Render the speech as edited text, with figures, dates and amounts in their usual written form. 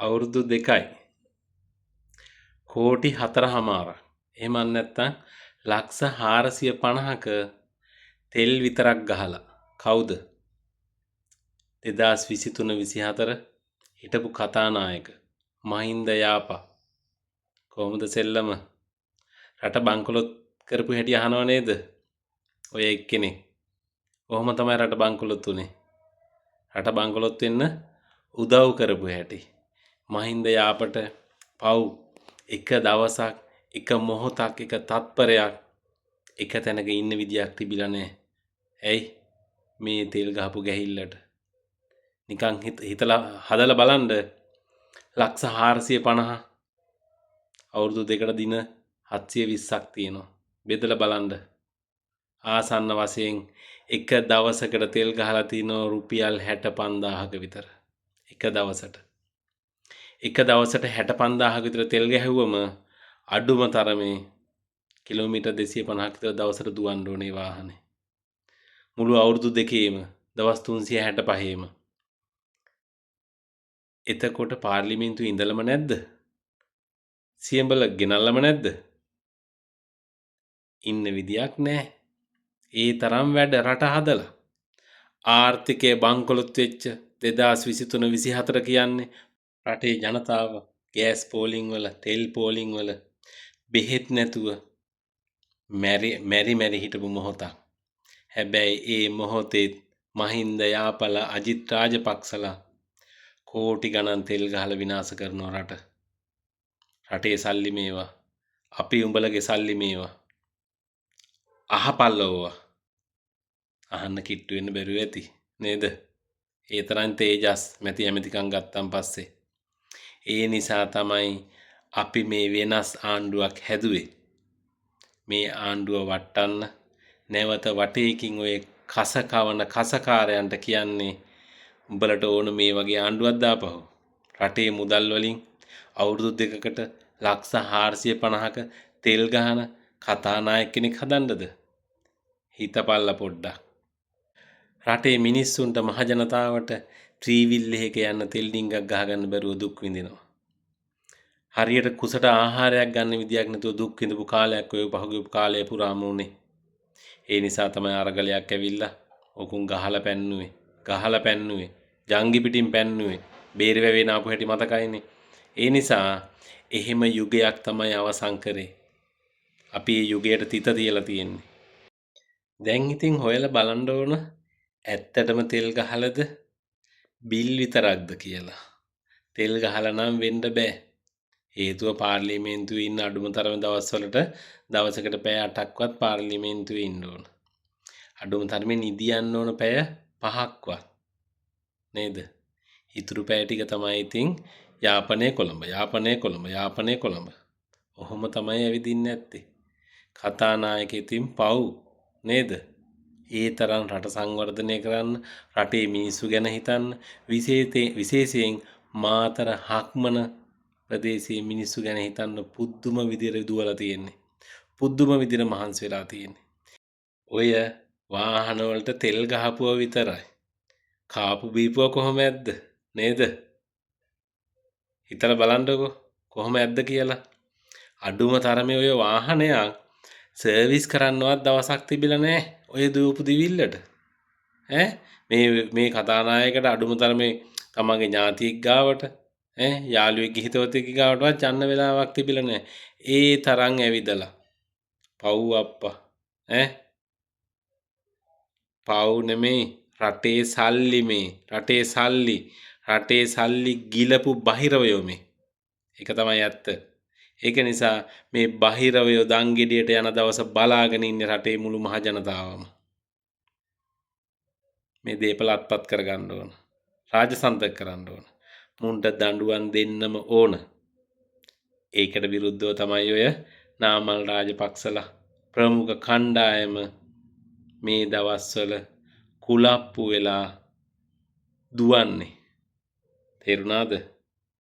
අවුරුදු 2යි කෝටි 4.5ක්. එහෙම නැත්නම් ලක්ෂ 450ක තෙල් විතරක් ගහලා. කවුද? 2023-24 හිටපු කතානායක මහින්ද යාපා. කොහොමද සෙල්ලම? රට බංකොලොත් කරපු හැටි අහනව නේද? ඔය එක්කෙනෙක්. ඔහොම තමයි රට බංකොලොත් උනේ. රට බංකොලොත් වෙන්න උදව් කරපු හැටි. මහින්ද යාපට පව් එක දවසක්, එක මොහොතක්, එක තත්පරයක් එක තැනක ඉන්න විදියක් තිබිලා නෑ. ඇයි? මේ තෙල් ගහපු ගැහිල්ලට. නිකන් හිතලා හදලා බලන්න, ලක්ෂ 450 අවුරුදු දෙකට දින 720ක් තියෙනවා. බෙදලා බලන්න. ආසන්න වශයෙන් එක දවසකට තෙල් ගහලා තිනවා රුපියල් 65,000ක විතර. එක දවසට. එක දවසට 65,000ක විතර තෙල් ගැහුවම අඩුම තරමේ කිලෝමීටර් 250ක් විතර දවසට දුවන්න ඕනේ වාහනේ. මුළු අවුරුදු දෙකේම දවස් 365ේම. එතකොට පාර්ලිමේන්තුවේ ඉඳලම නැද්ද? සියඹල ගෙනල්ලම නැද්ද? ඉන්න විදියක් නෑ. ඒ තරම් වැඩ රට හදලා. ආර්ථිකය බංකොලොත් වෙච්ච 2023-24 කියන්නේ රටේ ජනතාව ගෑස් පෝලිං වල, තෙල් පෝලිං වල බෙහෙත් නැතුව මැරි මැරි මැරි හිටපු මොහොතක්. හැබැයි ඒ මොහොතේ මහින්ද යාපලා අජිත් රාජපක්ෂලා කෝටි ගණන් තෙල් ගහලා විනාශ කරනවා රට. රටේ සල්ලි මේවා. අපි උඹලගේ සල්ලි මේවා. අහපල්ල ඕවා. අහන්න කිට්ටු වෙන්න බැරුව ඇති නේද? ඒ තරම් තේජස් මැති ඇමතිකම් ගත්තන් පස්සේ. ඒ නිසා තමයි අපි මේ වෙනස් ආණ්ඩුවක් හැදුවේ. මේ ආණ්ඩුව වට්ටන්න නැවත වටේකින් ඔය කස කවන කසකාරයන්ට කියන්නේ, උඹලට ඕන මේ වගේ ආණ්ඩුවක් දාපහු. රටේ මුදල් වලින් අවුරුදු දෙකකට ලක්ෂ 450ක තෙල් ගහන කතානායක කෙනෙක් හදන්නද? හිතපල්ල පොඩ්ඩක්. රටේ මිනිස්සුන්ට, මහ ජනතාවට ත්‍රීවිල් එකක යන්න තෙල් ඩිංගක් ගහගන්න බැරුව දුක් විඳිනවා. හරියට කුසට ආහාරයක් ගන්න විදියක් නැතුව දුක් විඳපු කාලයක් ඔය පහුගිය කාලය පුරාම උනේ. ඒ නිසා තමයි අරගලයක් ඇවිල්ලා ඔකුන් ගහලා පැන්නුවේ. ගහලා පැන්නුවේ. ජංගි පිටින් පැන්නුවේ. බේර වැවේ නාපු හැටි මතකයිනේ. ඒ නිසා එහෙම යුගයක් තමයි අවසන් කරේ. අපි මේ යුගයට තිත තියලා තියෙන්නේ. දැන් ඉතින් හොයලා බලන්න ඕන ඇත්තටම තෙල් ගහලද බිල් විතරක්ද කියලා. තෙල් ගහලා නම් වෙන්න බෑ. හේතුව පාර්ලිමේන්තුවේ ඉන්න අඩුම තරම දවස්වලට දවසකට පැය 8ක්වත් පාර්ලිමේන්තුවේ ඉන්න ඕන. අඩුම තරමේ නිදියන්න ඕන පැය 5ක්වත්. නේද? ඉතුරු පැය ටික තමයි ඉතින් යාපනය කොළඹ, යාපනය කොළඹ, යාපනය කොළඹ. ඔහොම තමයි ඇවිදින්නේ නැත්තේ. කතානායක ඉතින් පව් නේද? ඒ තරම් රට සංවර්ධනය කරන්න, රටේ මිනිස්සු ගැන හිතන්න, විශේෂයෙන් මාතර හක්මන ප්‍රදේශයේ මිනිස්සු ගැන හිතන්න පුදුම විදියට දුවලා තියෙන්නේ. පුදුම විදියට මහන්සි වෙලා තියෙන්නේ. ඔය වාහන වලට තෙල් ගහපුව විතරයි. කාපු බීපුව කොහොම ඇද්ද නේද? හිතලා බලන්නකෝ කොහොම ඇද්ද කියලා. අඩුම තරමේ ඔය වාහනයක් සර්විස් කරන්නවත් දවසක් තිබිලා නෑ ඔය දුවපු දිවිල්ලට. ඈ මේ මේ කතානායකට අඩුම තරමේ තමන්ගේ ඥාතියෙක් ගාවට, ඈ යාළුවෙක්ගේ හිතවතෙක් ගාවටවත් යන්න වෙලාවක් තිබිලා නෑ. ඒ තරම් ඇවිදලා. පව් අප්පා. ඈ පව් නෙමෙයි, රටේ සල්ලි මේ, රටේ සල්ලි, රටේ සල්ලි ගිලපු බහිරවයෝ මේ. ඒක තමයි ඇත්ත. ඒක නිසා මේ බහිරවයෝ දංගෙඩියට යන දවස බලාගෙන ඉන්නේ රටේ මුළු මහ ජනතාවම. මේ දේපල අත්පත් කරගන්න ඕන. රාජසන්තක කරන්න ඕන. මුන්ට දඬුවම් දෙන්නම ඕන. ඒකට විරුද්ධව තමයි ඔය නාමල් රාජපක්ෂලා ප්‍රමුඛ කණ්ඩායම මේ දවස්වල කුලප්පු වෙලා දුවන්නේ. තේරුණාද?